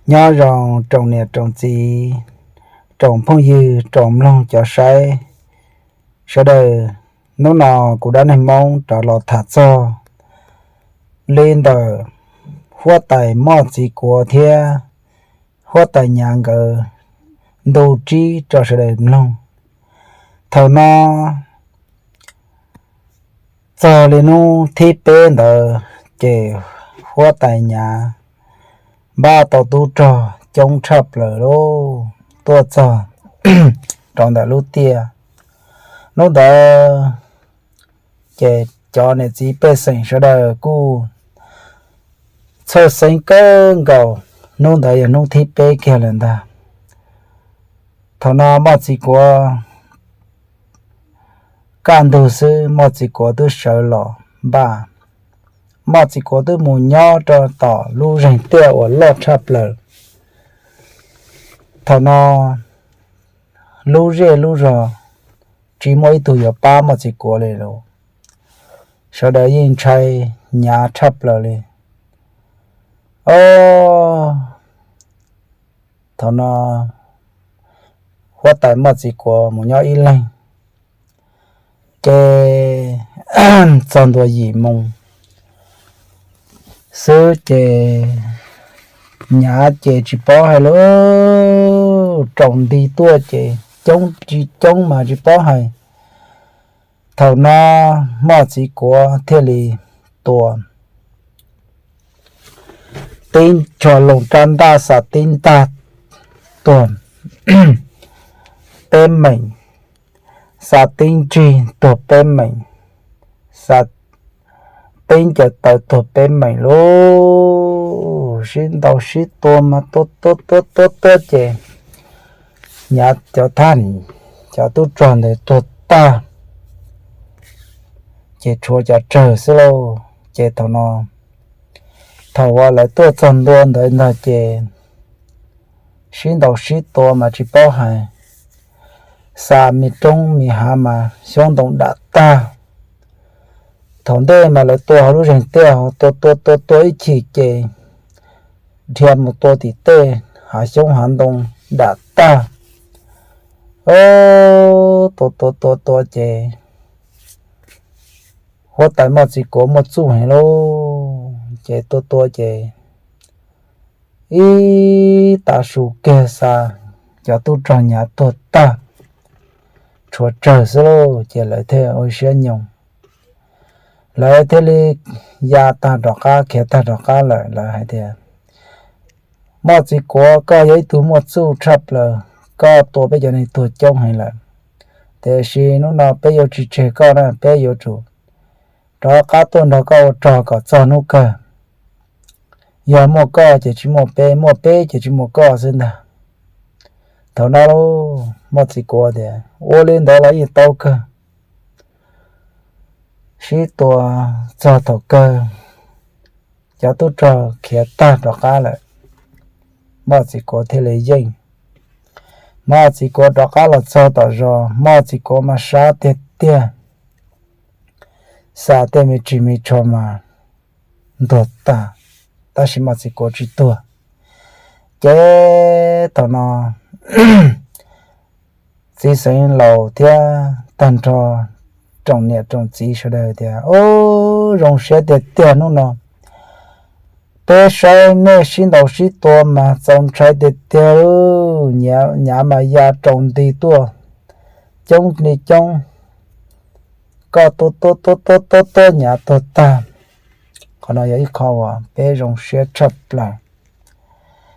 Nyob zoo tsoom niam tsoom txiv, tsoom phooj ywg, tsoom mloog cov saib sawv daws. Hnub no kuv Dab Neeg Hmoob rov los tham txog li ntawm huab tais Moj Txiv Kuav thiab huab tais Nyav nkawd ntu tsib rau sawv daws mloog. Thaum no txog li hnub thib peb ntawd ces huab tais Nyav npaj tau tub rog coob tshaj plaws lub tuaj txog rau ntawm lub tiaj. Hnub ntawd ces cov niam txiv pej xeem sawv daws kuj txhawj xeeb kawg nkaus. Hnub ntawd yog hnub thib peb kiag lawm ntag. Thaum no Moj Txiv Kuav kaj ntug xwb Moj Txiv Kuav twb sawv los npaj. Moj Txiv Kuav twb mus nyob rau tom lub zeeg tiaj uas loj tshaj plaws. Thaum no lub zej lub zog tsis muaj ib tug yuav pab Moj Txiv Kuav li lawm. Sawv daws yeej ntshai Nyav tshaj plaws li. Os, thaum no huab tais Moj Txiv Kuav mus nyob ib leeg ces txog ntua yim moo xwb ces Nyav ces tsis paub hais lawm, tsaus nti tuaj ces coob tsis coob mas tsis paub hais. Thaum no Moj Txiv Kuav thiaj li tua tib tshua loo rab ntaj xa tib ntaj tuag peb meem, xa tib ntsig tuag peb meem, xa tib ncaws taw tuag peb meem lauj. Sib ntaus sib tua mas tua tua tua tua tua ces Nyav cov thab, cov tub rog ntawd tuag tag ces tshuav cov tsawg xwb lauj. Ces thaum no, thaum uas lawv tuaj txog ntua ntawd ntag ces sib ntaus sib tua mas tsis paub hais, xa me roob me hav mas xyoob ntoo dam tag. Thaum ntej mas lawv tua hauv lub zeeg tiaj, tua tua tua tua ib chim ces dhia mus tua tim tej, hav xyoob hav ntoo dam tag. Tua tua tua tua ces huab tais Moj Txiv Kuav muaj txuj heev lauj, ces tua tua ces ib tav su kiag xa cov tub rog Nyav tuag tag, tshuav tsawg xwb lauj. Ces lawv thiaj ua siab nyoos, lawv thiaj li ya tag rov qab, khiav tag rov qab lawm. Lawv hais tias, Moj Txiv Kuav, koj yog ib tug muaj txuj tshaj plaws, koj tua peb cov neeg tuag coob heev lawm, tiam sis hnub no peb yuav tsis tseg koj na, peb yuav tsum rov qab tuaj nrog koj ua rog kom txog hnub kawg. Yog muaj koj ces tsis muaj peb, muaj peb ces tsis muaj koj xwb ntag. Thaum no Moj Txiv Kuav tias, Ua li ntawd los yeej tau kawg. Sib tua txog thaum kawg, cov tub rog khiav tag rov qab lawm, Moj Txiv Kuav thiaj li yeej. Moj Txiv Kuav rov qab los txog tom zos, Moj Txiv Kuav mas sab tiag tiag, xa tej me ris me tsho mas ntuag tag, tab sis Moj Txiv Kuav tsis tuag. Ces thaum no txiv xeev laus thiab tag nrho tsoom niam tsoom txiv sawv daws tias, Ub, zoo siab tiag tiag hnub no. Peb saib nej sib ntaus sib tua mas txaus ntshai tiag tiag, Nyav mas ya tsaus nti tuaj coob li coob, koj tua tua tua tua tua Nyav tuag tag. Qhov no yog ib qho uas peb zoo siab tshaj plaws.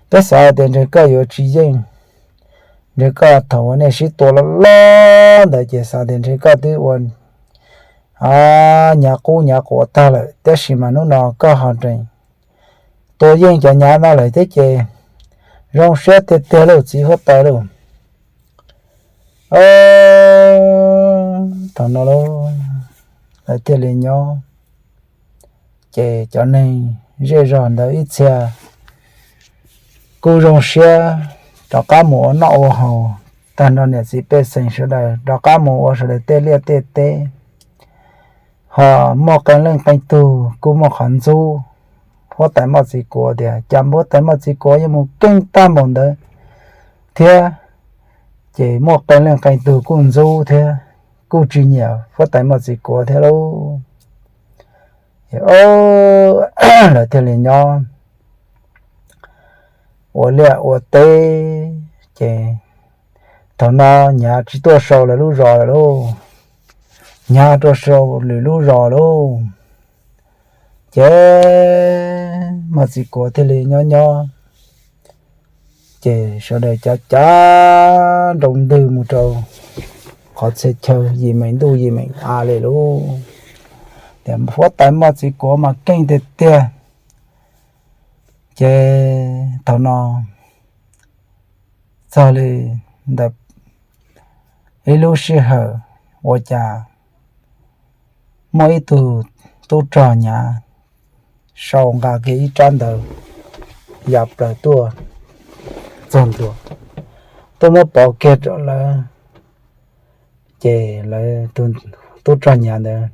Peb xav hais tias ntshe koj yuav tsis yeej, ntshe koj thaum uas nej sib tua loj loj ntawd ces xav tias ntshe koj twb ua Nyav qub Nyav quav tag lawm, tab sis mas hnub no koj ho reem tua yeej cov Nyav no lawm thiab ces zoo siab tiag tiag lauj txiv huab tais lauj. Thaum no lawv thiaj li nyob, ces cov neeg zej zog ntawd ib txhia kuj zoo siab rov qab mus ua noj ua haus, tag nrho niam txiv pej xeem sawv daws rov qab mus ua sawv daws tej liaj tej teb, ho muaj qee leej qee tug kuj muaj qhov ntxub, huab tais Moj Txiv Kuav tias cas huab tais Moj Txiv Kuav yuav mus keej tag npaum ntawd thiab. Ces muaj qee leej qee tug kuj ntxub thiab, kuj tsis nyiam huab tais Moj Txiv Kuav thiab lauj. Lawv thiaj li nyob ua liaj ua teb, ces thaum no Nyav tsis tuaj sau lawv lub zos lawm lauj, Nyav tuaj sau lwm lub zos lauj. Ces Moj Txiv Kuav thiaj li nyob nyob, ces sawv daws cav cav nroo ntws mus rau qhov txhia chaw yim meem ntuj yim meem av li lauj. Tias huab tais Moj Txiv Kuav mas keej tiag tiag. Ces thaum no txog li ntawm ib lub sij hawm ua cas muaj ib tug tub rog Nyav sau nqa kiag ib rab ntawv ya plaws tuaj txog ntua, tuaj muab pov kiag rau lawv. Ces lawv tub rog Nyav ntawd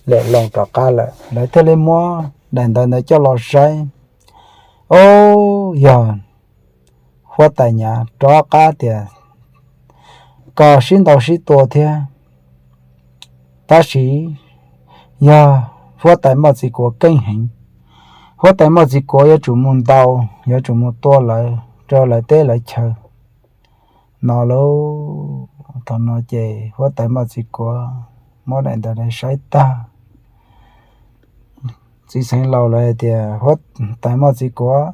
lam loo rov qab lawm, lawv thiaj li muab daim ntawv ntawd coj los saib. Ob, yog huab tais Nyav rov qab tias kom sib ntaus sib tua thiab, tab sis yog huab tais Moj Txiv Kuav keej heev, huab tais Moj Txiv Kuav yuav tsum mus ntaus, yuav tsum mus tua lawv rau lawv teb lawv chaw no lauj. Thaum no ces huab tais Moj Txiv Kuav muab daim ntawv ntawd saib tag, txiv xeev laus lawv tias huab tais Moj Txiv Kuav,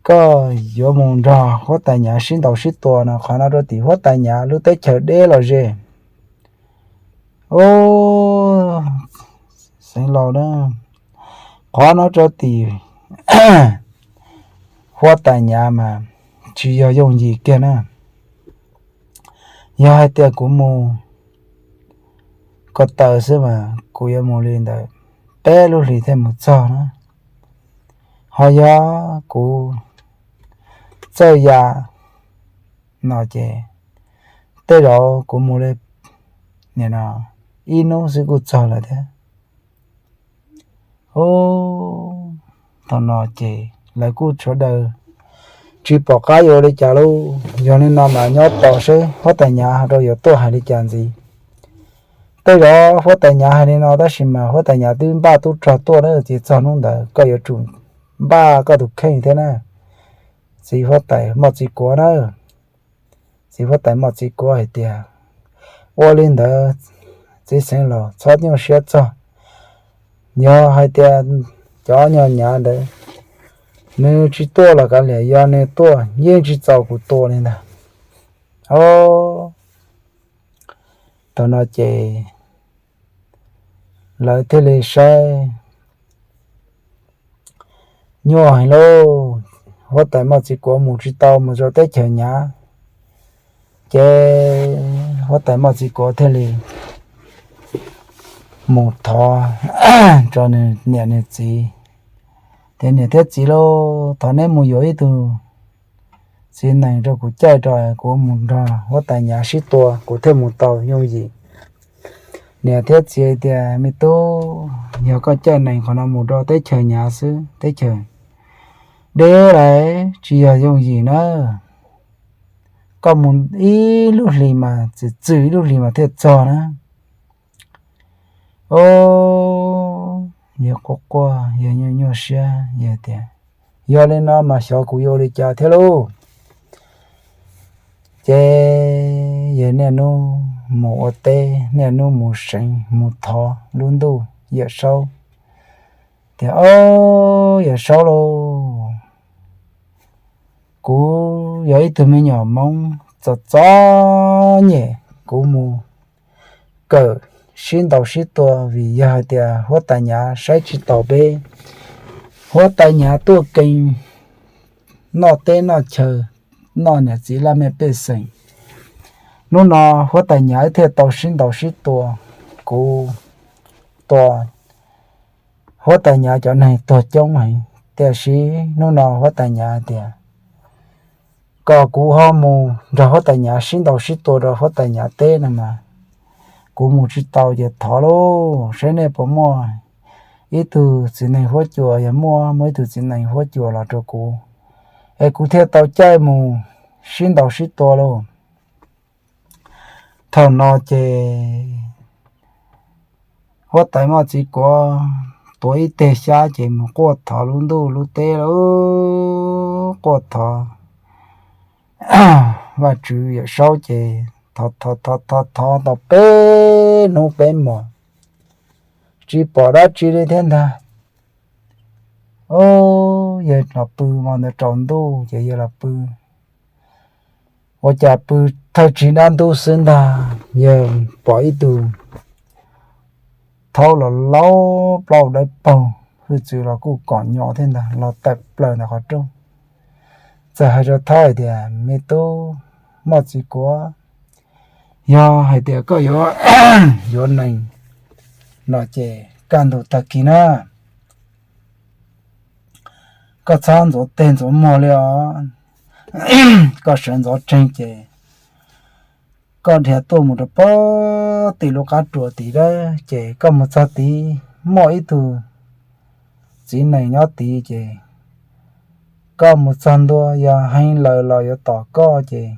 koj yuav mus nrog huab tais Nyav sib ntaus sib tua no, qhov no rau tim huab tais Nyav lub teb chaws deb los ze. Ob, xeev laus na, qhov no rau tim huab tais Nyav mas tsis yog yooj yim kiag na. Yog hais tias kuv mus ko taw xwb mas kuv yuav mus li ntawd peb lub hlis thiaj mus txog na. Ho yog kuv txawj ya no ces tej zaum kuv mus li ib hnub xwb kuj txog lawm thiab. Ub, thaum no ces lawv kuj sawv daws tsis pom qab yuav ua li cas lauj. Yog li no mas nyob tos seb huab tais Nyav ho rau yuav tuaj hais li cas ntxiv. Tej zaum huab tais Nyav hais li no tab sis mas huab tais Nyav twb npaj tub rog tuaj na, ces txog hnub ntawd koj yuav tsum npaj koj tus kheej thiab na. Txiv huab tais Moj Txiv Kuav na, txiv huab tais Moj Txiv Kuav hais tias, ua li ntawd txiv xeev laus txhob nyuaj siab txog. Yog hais tias cov nyuag Nyav ntawd nws tsis tuaj los kav liam, yog nws tuaj yeej tsis txaus kuv tua li ntag. Ob, thaum no ces lawv thiaj li saib nyuaj heev lauj. Huab tais Moj Txiv Kuav mus tsis tau mus rau teb chaws Nyav, ces huab tais Moj Txiv Kuav thiaj li mus thov rau nws niam nws txiv tias, niam thiab txiv lauj, thov neb mus yuav ib tug txiv nees rau kuv caij rau kuv mus nrog huab tais Nyav sib tua kuv thiaj mus tau yooj yim. Niam thiab txiv tias, me tub, yog koj caij nees qhov no mus rau teb chaws Nyav xwb, teb chaws deb lawm, tsis yog yooj yim na. Koj mus ib lub hlis mas txwm txwm ib lub hlis mas thiaj txog na. Ob, yawg quaj quaj, yawg nyuaj nyuaj siab, yawg tias, yog li no mas xyov kuv yuav ua li cas thiab lauj. Ces yawg niaj hnub mus ua teb, niaj hnub mus seev mus thov lub ntuj Yawm Saub tias, ob, Yawm Saub lauj, kuv yog ib tug me nyuam Hmoob txom txom nyem, kuv mus kawm sib ntaus sib tua vim yog hais tias huab tais Nyav saib tsis taus peb. Huab tais Nyav tuaj kees noj teb noj chaw, noj niam txiv laj mej pej xeem. Hnub no huab tais Nyav wb thiaj tau sib ntaus sib tua, kuv tua huab tais Nyav cov neeg tuag coob heev, tiam sis hnub no huab tais Nyav tias kom kuv ho mus nrog huab tais Nyav sib ntaus sib tua rau huab tais Nyav teb no mas kuv mus tsis tau, ces thov lauj, saib nej puas muaj ib tug txiv nees huab cua, yog muaj muaj ib tug txiv nees huab cua los rau kuv, es kuv thiaj tau caij mus sib ntaus sib tua lauj. Thaum no ces huab tais Moj Txiv Kuav tuav ib teg xyab ces mus quaj thov lub ntuj lub teb lauj, quaj thov Vajtswv Yawm Saub ces thov thov thov thov tau peb hnub peb hmos tsis pom dab tsi li thiab ntag. Yawg los pw, hmo ntawd tsaus ntuj ces yawg los pw, ua cas pw thawj tsig dab ntub xwb ntag, yawg pom ib tug thaub los laub plaub dawb paug, hwj txwv los kuj kom nyo thiab ntag, los tawm plaws ntawm qhov rooj. Txawm hais rau thaub hais tias, Me tub Moj Txiv Kuav, yog hais tias koj yuav yuav nees no ces kaj ntug tag kis na, koj txhob ntxuav teg ntxuav muag li os. Koj sawv ntxov tseeg ces koj dhia tuaj mus rau pog tim lub qab ruas tid dab, ces koj mus txog tid muaj ib tug txiv nees nyob tid ces koj mus txog ntua, yog hee laws los yuav tom koj ces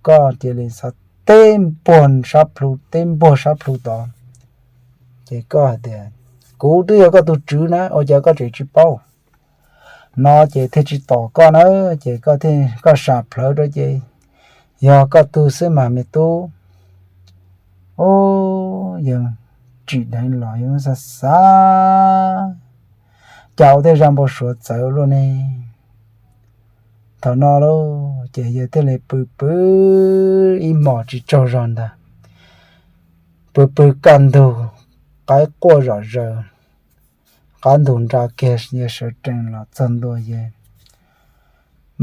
koj cia li xav teb npuag sab plhu, teb npuag sab plhu tod. Ces koj hais tias, Kuv twb yog koj tus tswv na, ua cas koj tseem tsis paub? No ces thiaj tsis tom koj na, ces koj sam plawv rau ces yog koj tug xwb mas me tub. Yog tsim dheev los yog xav xav, cas ua tej zaj npau suav txawv luaj ne. Thaum no lauj ces yawg thiaj li pw pw ib hmos tsis tsaug zog ntag, pw pw kaj ntug, qaib quaj zom zaws, qab ntug nra kiag yawg sawv tsees los txog ntua yawg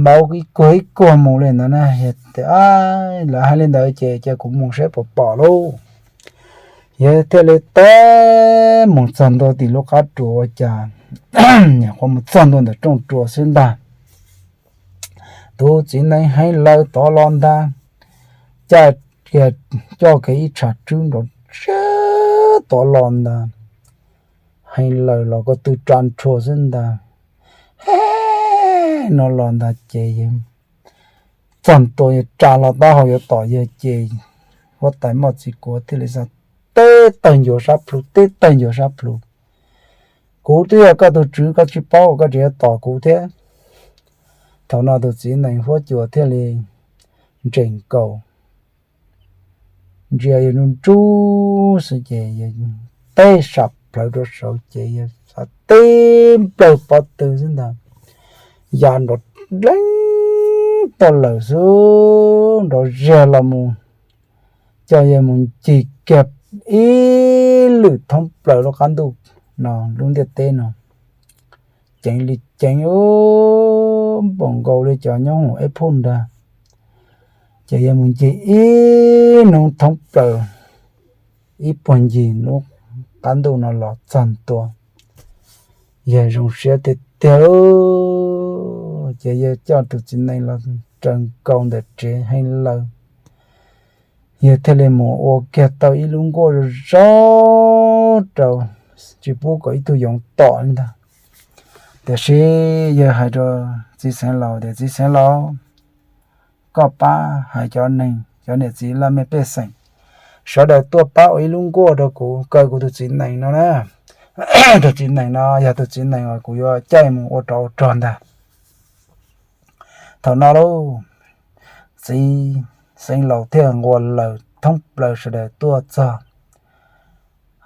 maub ib kuag ib kuag mus li ntawd na. Yawg tias, Lawv hais li ntawd ces cia kuv mus saib puas pom lauj. Yawg thiaj li teb mus txog ntua tim lub qab ruas ua cas, nyuam qhuav mus txog ntua ntawm rooj ruas xwb ntag, tus txiv nees hee laws tod los ntag, caij kiag, coj kiag ib tshav tswb nrov tod los ntag, hee laws los ko tw tsa nrhua xwb ntag. He, no los ntag ces yawg txog ntua, yawg tsa los taub hau yuav tom yawg ces huab tais Moj Txiv Kuav thiaj li xav teb tawg ncua sab plhu, teb tawg ncua sab plhu, Kuv twb yog koj tus tswv, koj tsis paub koj tseem yuav tom kuv thiab. Thaum no tus txiv nees huab cua thiaj li ntsees nkaus, ntsia yawg nruj nruj xwb ces yawg teb sam plawv rau saud ces yawg xav teb nplawg pob tw xwb ntag, ya nrov leeb toj lawm xwb, nrov ziag los mus, coj yawg mus ncig kiag ib lwm thoob plaws lub qab ntuj no, lub ntiaj teb no, ceev li ceev npaum nkaus li cov nyob hauv eb phuj ntag. Ces yawg mus ncig ib hnub thoob plaws ib puag ncig lub qab ntuj no los txog ntua, yawg zoo siab tiag tiag. Ces yawg coj tus txiv nees los raws nkaus ntawm tsev hee laws, yawg thiaj li mus ua kiag tau ib lub nkuaj zoo zoo rau, tsis pub kom ib tug yoov tom li ntag. Tiam sis yawg hais rau txiv xeev laus tias, Txiv xeev laus, koj pab hais cov neeg, cov niam txiv laj mej pej xeem sawv daws tuaj pab ua ib lub nkuaj rau kuv kaw kuv tus txiv nees no na. Tus txiv nees no yog tus txiv nees uas kuv yuav caij mus ua rov ua rog ntag. Thaum no lauj, txiv xeev laus thiaj nquas laws thoob plaws sawv daws tuaj txog,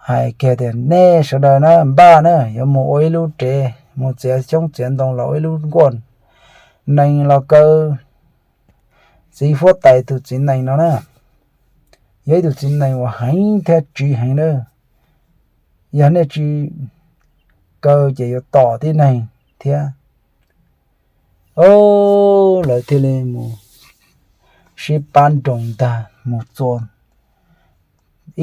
hais kiag tias, Nej sawv daws na, npaj na, yuav mus ua ib lub tsev, mus txiav xyoob txiav ntoo los ua ib lub nkuaj nees los kaw txiv huab tais tus txiv nees no na. Yog ib tug txiv nees uas heev thiab tsiv heev na. Yog nej tsis kaw ces yuav tom tib neeg thiab. Lawv thiaj li mus sib pab nroos ntag, mus txua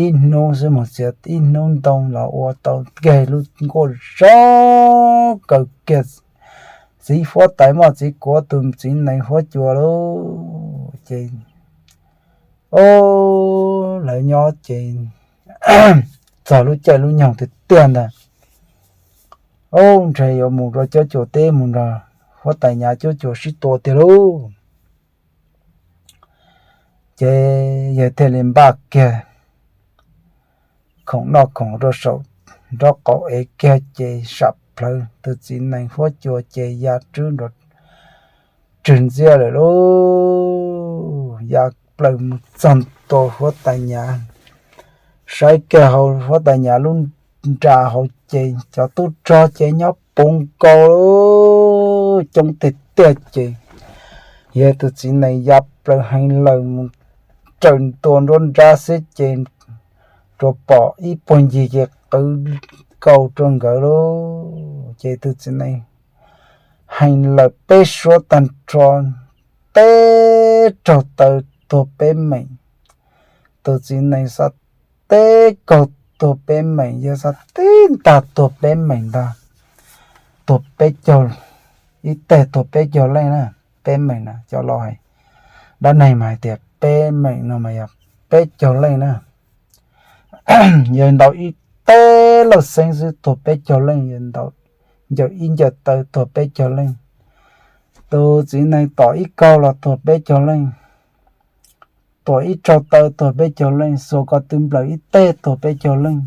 ib hnub xwb, mus txiav ib hnub ntoo los ua tau kiag lub nkuaj zoo kaw kiag txiv huab tais Moj Txiv Kuav tus txiv nees huab cua lauj. Ces, o, lawv nyob ces txog lub caij lub nyoog tiag tiag ntag, Ub, ntshe yuav mus rau Cob Cuas teb mus nrog huab tais Nyav Cob Cuas sib tua tiag lauj. Ces yawg thiaj li npaj kiag khoom noj khoom rau saum nraub qaum ev kiag ces sam plawv tus txiv nees huab cua ces ya rwb nrov tswg ntxiab lawm lauj. Ya plaws mus txog ntua huab tais Nyav, saib kiag hauv huab tais Nyav lub nra hauv ces cov tub rog ces nyob puv nkaus coob tiag tiag ces yawg tus txiv nees ya plaws heev lawm mus raws ntua nruab nrab xwb ces tsuas pom ib puag ncig ces qw nkaus rau nkawd lauj. Ces tus txiv nees hee lawm peb suab tag nrho, teb raug taw tuag peb meem. Tus txiv nees xa teb kaug tuag peb meem, yawg xa teb ntag tuag peb meem ntag. Tuag peb caug, ib teg tuag peb caug leej na, peb meem na cov laus hais, dab neeg mas hais tias peb meem no mas yog peb caug leej na. Yawg ntaus ib teg lauj xeeb xwb tuag peb caug leej, yawg ntaus ncaws ib ncaws taw tuag peb caug leej. Tus txiv nees tom ib kaug los tuag peb caug leej, tuam ib tsaug taw tuag peb caug leej, xuas ko tw nplawm ib teg tuag peb caug leej.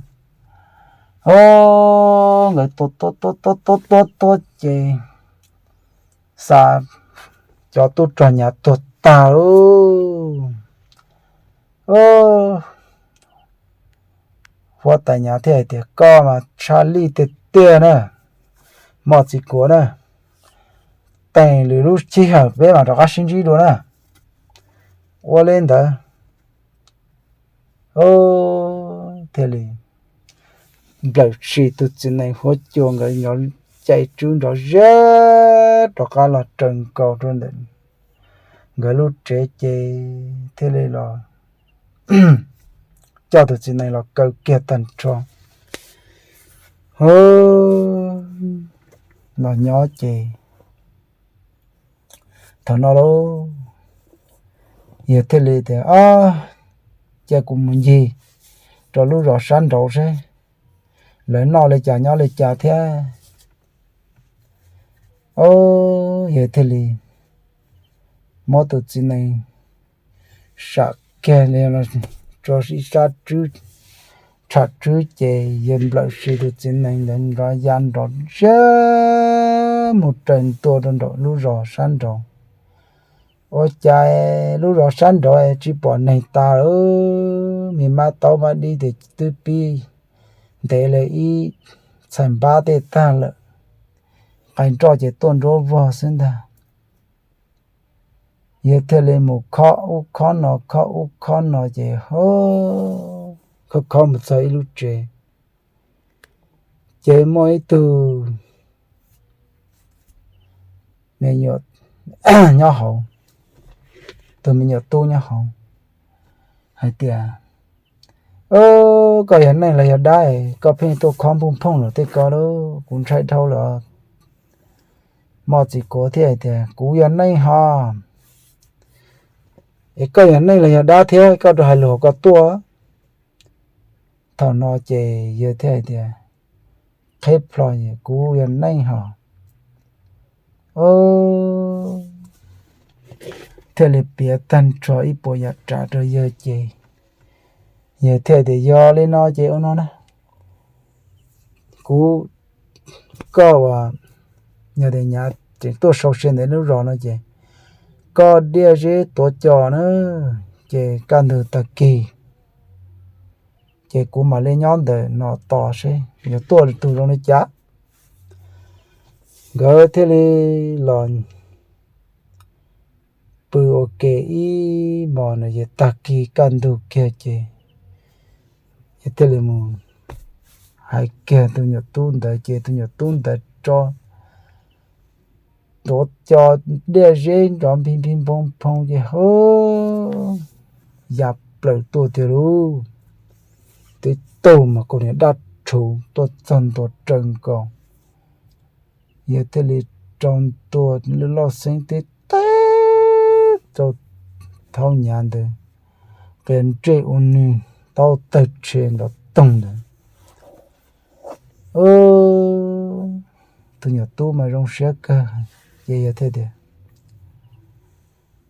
Ov, nkawd tua tua tua tua tua tua ces xa cov tub rog Nyav tuag tag lauj. Huab tais Nyav thiaj hais tias koj mas tshaj lij tiag tiag na, Moj Txiv Kuav na, teem lwm lub sij hawm peb mam rov qab sib ntsib dua na. Ua li ntawd thiaj li nplawm sis tus txiv nees huab cua nkawd nrov cai tswb nrov ziab rov qab los raws nkaus rau ntawm nkawd lub tsev ces thiaj li los coj tus txiv nees los kaw kiag tag nrho. Ov, los nyob ces thaum no lauj, yawg thiaj li tias, Ov, cia kuv mus ncig rau lub zos sab nraud seb lawv noj li cas nyob li cas thiab. Ov, yawg thiaj li muab tus txiv nees sam kiag li tso ib sab tswb, tsham tswb ces yawg nplawm sis tus txiv nees ntawd nrov ya nrov ziab mus raws ntua rau nraum lub zos sab nraud. Ua cas lub zos sab nraud tsis pom neeg tas lawm, me mab taub mab dib ces twb pib ntev li ib txhais npab tej tag lawm, qais nroj ces tuaj nruab vog xwb ntag. Yawg thiaj li mus khob ub khob no khob ub khob no ces khob khob mus txog ib lub tsev, ces muaj ib tug me nyuam nyob hauv, tus me nyuam tub nyob hauv, hais tias, Koj yog neeg los yog dab, koj pheej tuaj khob npuj phooj lawm tej ko lauj, kuv ntshai dhau lawm. Moj Txiv Kuav thiaj hais tias, Kuv yog neeg hos, es koj yog neeg los yog dab thiab koj rov hais lus hauv ko tuaj? Thaum no ces yawg thiaj hais tias, Qheb plho, kuv yog neeg hos. Thiaj li piav tag nrho ib puas yam rav rau yawg ces yawg thiaj tias, Yog li no ces ua no na, kuv, koj uas yog tias Nyav tseem tuaj sau se ntawm lub zos no ces koj diaj zeb tuav cos na, ces kaj ntug tag kis ces kuv mam li nyob ntawm no tos seb yuav tuaj tus zoo li cas. Nkawd thiaj li los pw ua ke ib hmos no ces tag kis kaj ntug kiag ces yawg thiaj li mus hais kiag tus nyuam tub ntawd ces tus nyuam tub ntawd rov tuav cos diaj zeb nrov npig npig npoo phoo ces hov ya plaws tuaj tiag lauj. Tib tug mas kuj niag dab rhuv tuaj txog ntua raws nkaus, yawg thiaj li rau ntua lub lauj xeeb tib teg rau thaub Nyav ntawd, qias ntsej ua nws taub tawg tshe nrov toog ntawd. tus nyuam tub mas zoo siab kawg. Ces yog thiaj tias,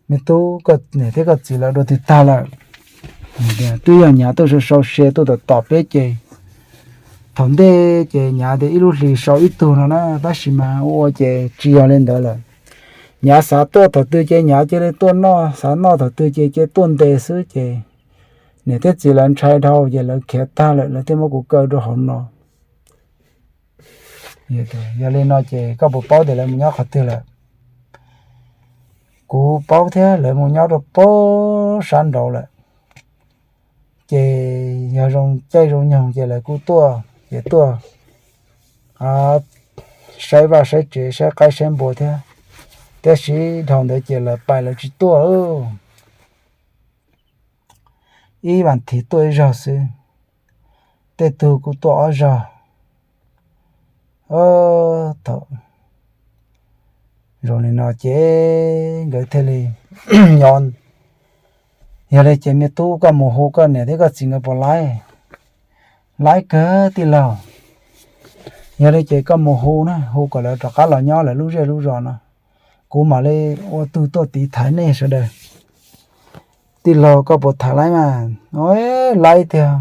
Me tub, koj niam thiab koj txiv lawv dua twg tag lawm? Twb yog Nyav tuaj sau sau se tuaj tom tom peb ces thaum ntej ces Nyav tias ib lub hlis sau ib tug no na, tab sis mas ua ua ces tsis yog li ntawd lawm. Nyav xav tuaj thaum twg ces Nyav cia li tuaj noj, xav noj thaum twg ces cia tuaj ntes xwb ces niam thiab txiv lawv ntshai dhau ces lawv khiav tag lawm, lawv thiaj muab kuv kaw rau hauv no. Yog li no ces koj puas paub tias lawv mus nyob qhov twg lawm? Kuv paub thiab, lawv mus nyob rau pab sab nraud lawm. Ces yog zoo caij zoo nyoog ces lawv kuj tuaj, ces tuaj saib vaj saib tsev, saib qaib saib npua thiab. Tiam sis dhau ntawd ces lawv pais lawv tsis tuaj lawm. Ib vas thiv tuaj ib zaug xwb, tej tug kuj tuaj ob zaug. Thaum zoo li no ces nkawd thiaj li nyob. Yog li ces me tub, koj mus hu koj niam thiab koj txiv nkawd puas laib? Laib kawg tij laug. Yog li ces koj mus hu na, hu kom lawv rov qab los nyob lawv lub zej lub zos no, kuv mam li ua tug tuaj tiv thaiv nej sawv daws. Tij laug, koj puas thaiv laib mas? Laib tiag.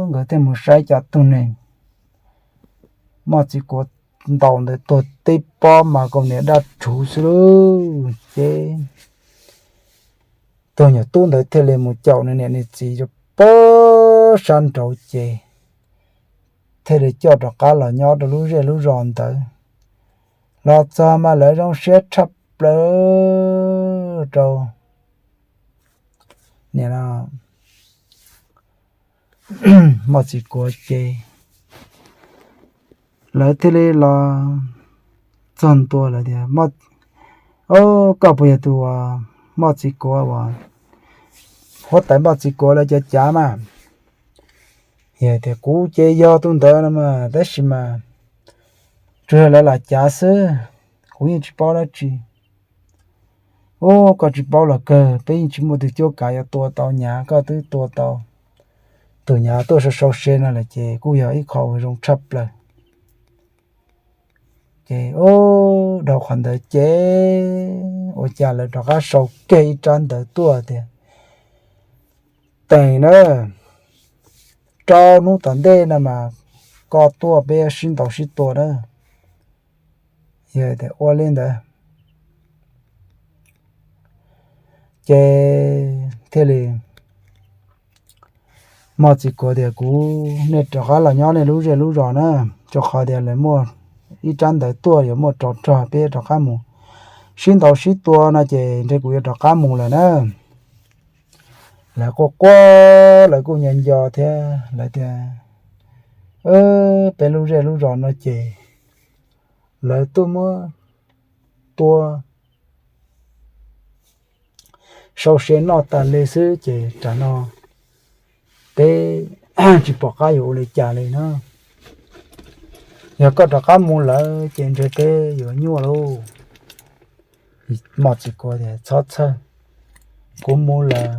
Nkawd thiaj mus saib cov tug neeg Moj Txiv Kuav ntaus ntawd tuag tib pob mas kaus hniav daj rhuv xwb lauj. Ces tus nyuam tub ntawd thiaj li mus caum nws niam nws txiv rau pab sab nraud ces thiaj li coj rov qab los nyob rau lub zej lub zos ntawd. Los txog mas lawv zoo siab tshaj plaws rau niam Moj Txiv Kuav ces lawv thiaj li los txog ntua lawm tias, Koj puas yog tus Moj Txiv Kuav uas huab tais Moj Txiv Kuav lawv cov cav mas? Yog tias, Kuv ces yog tus ntawd no mas, tab sis mas tsuas yog lawv lam cav xwb, kuv yeej tsis paub dab tsi. Ub, koj tsis paub los kawg, peb yeej tsis muaj tus cuab kav yuav tua tau Nyav, koj twb tua tau tus Nyav tuaj sau sau se no lawm ces kuj yog ib qho uas zoo tshaj plaws. Ces ub, dhau qhov ntawd ces ua cas lawv rov qab sau kiag ib tsab ntawv tuaj tias, Teem na, rau hnub tom ntej no mas koj tuaj peb sib ntaus sib tua na. Yog tias ua li ntawd ces thiaj li Moj Txiv Kuav tias, Kuv, nej rov qab los nyob nej lub zej lub zos na, rau qhov tias lawv muaj ib tsab ntawv tuaj yuav muaj tsov rog, peb rov qab mus sib ntaus sib tua no ces ntshe kuv yuav rov qab mus lawm na. Lawv quaj quaj, lawv kuj nco nco thiab lawv tias, Peb lub zej lub zos no ces lawv tuaj muab tua sau se noj tas li xwb ces tam no peb tsis pom qab yuav ua li cas li na. Yog koj rov qab mus lawm ces ntshe peb yuav nyuaj lauj. Moj Txiv Kuav tias, Txhob txhawj, kuv mus lawm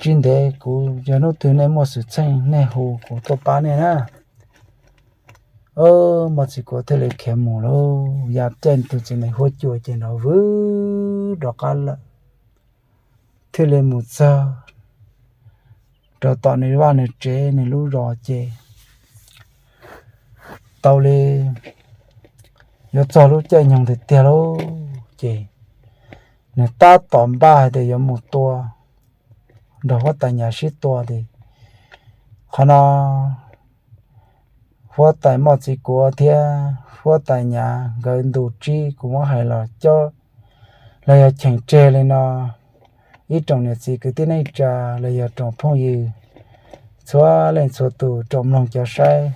tsis ntev, kuv yog hnub twg nej muaj xwm txheej nej hu kuv tuaj pab nej na. Moj Txiv Kuav thiaj li khiav mus lauj. Yog caij tus txiv nees huab cua ces nrov vwv rov qab lawm, thiaj li mus txog rau tom nws vaj nws tsev nws lub zos ces tau li yuav txog lub caij nyoog tiag tiag lauj ces nws tab tom npaj hais tias yuav mus tua nrog huab tais Nyav sib tua tias, Qhov no huab tais Moj Txiv Kuav thiab huab tais Nyav nkawd ntu tsib, kuv muab hais los coj los yog cheem tseg li no, ib tsoom niam txiv kwv tij neej tsa los yog tsoom phooj ywg txhua leej txhua tus, tsoom mloog cov saib,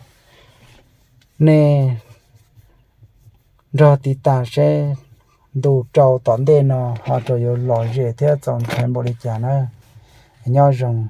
nej nrog tiv tas seb ntu rau tom ntej no ho tseem yuav lom zem thiab txaus ntshai npaum li cas na. Nyob zoo.